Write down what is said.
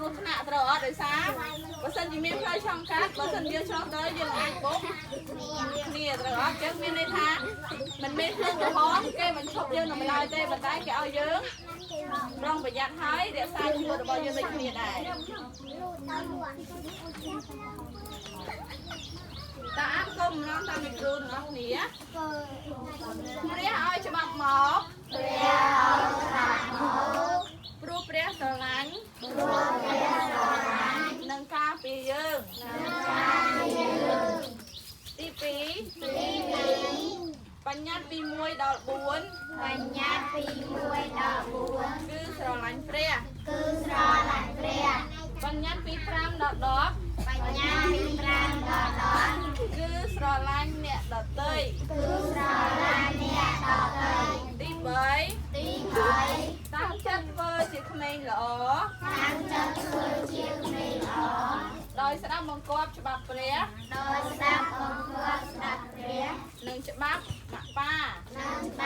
គ្រោះថ្នាក់ត្រូវអត់ដោយសារបើសិនជាមានផ្លូវឆ្លងកាត់បើសិនយើងឆ្លងទៅយើងអាចបុកគ្នាត្រូវអត់ចឹងមានន័យថាមិនមានភ្លើងក្រហមគេមិនឈប់យើងនៅឡើយទេប៉ុន្តែគេឲ្យយើងប្រុងប្រយ័ត្នហើយរក្សាជីវិតរបស់យើងដូចគ្នាដែរតើអានកុំម្ដងតាមអ្នកគ្រូទាំងអស់គ្នាព្រះឲ្យច្បាប់មកព្រះឲ្យច្បាប់មកព្រោះព្រះស្រឡាញ់ព្រោះព្រះស្រឡាញ់នឹងការពារយើងនឹងការពារយើងទី2ទី2បញ្ញត្តិពី1ដល់4 បញ្ញត្តិពី1ដល់4 គឺស្រឡាញ់ព្រះ គឺស្រឡាញ់ព្រះ បញ្ញត្តិពី5ដល់10 បញ្ញត្តិពី5ដល់10 គឺស្រឡាញ់អ្នកដទៃ គឺស្រឡាញ់អ្នកដទៃ ទី3 ទី3 តាំងចិត្តធ្វើជាក្មេងល្អ តាំងចិត្តធ្វើជាក្មេងល្អ ដោយស្ដាប់បង្គាប់ច្បាប់ព្រះ ដោយស្ដាប់បង្គាប់ស្ដាប់ព្រះ និងច្បាប់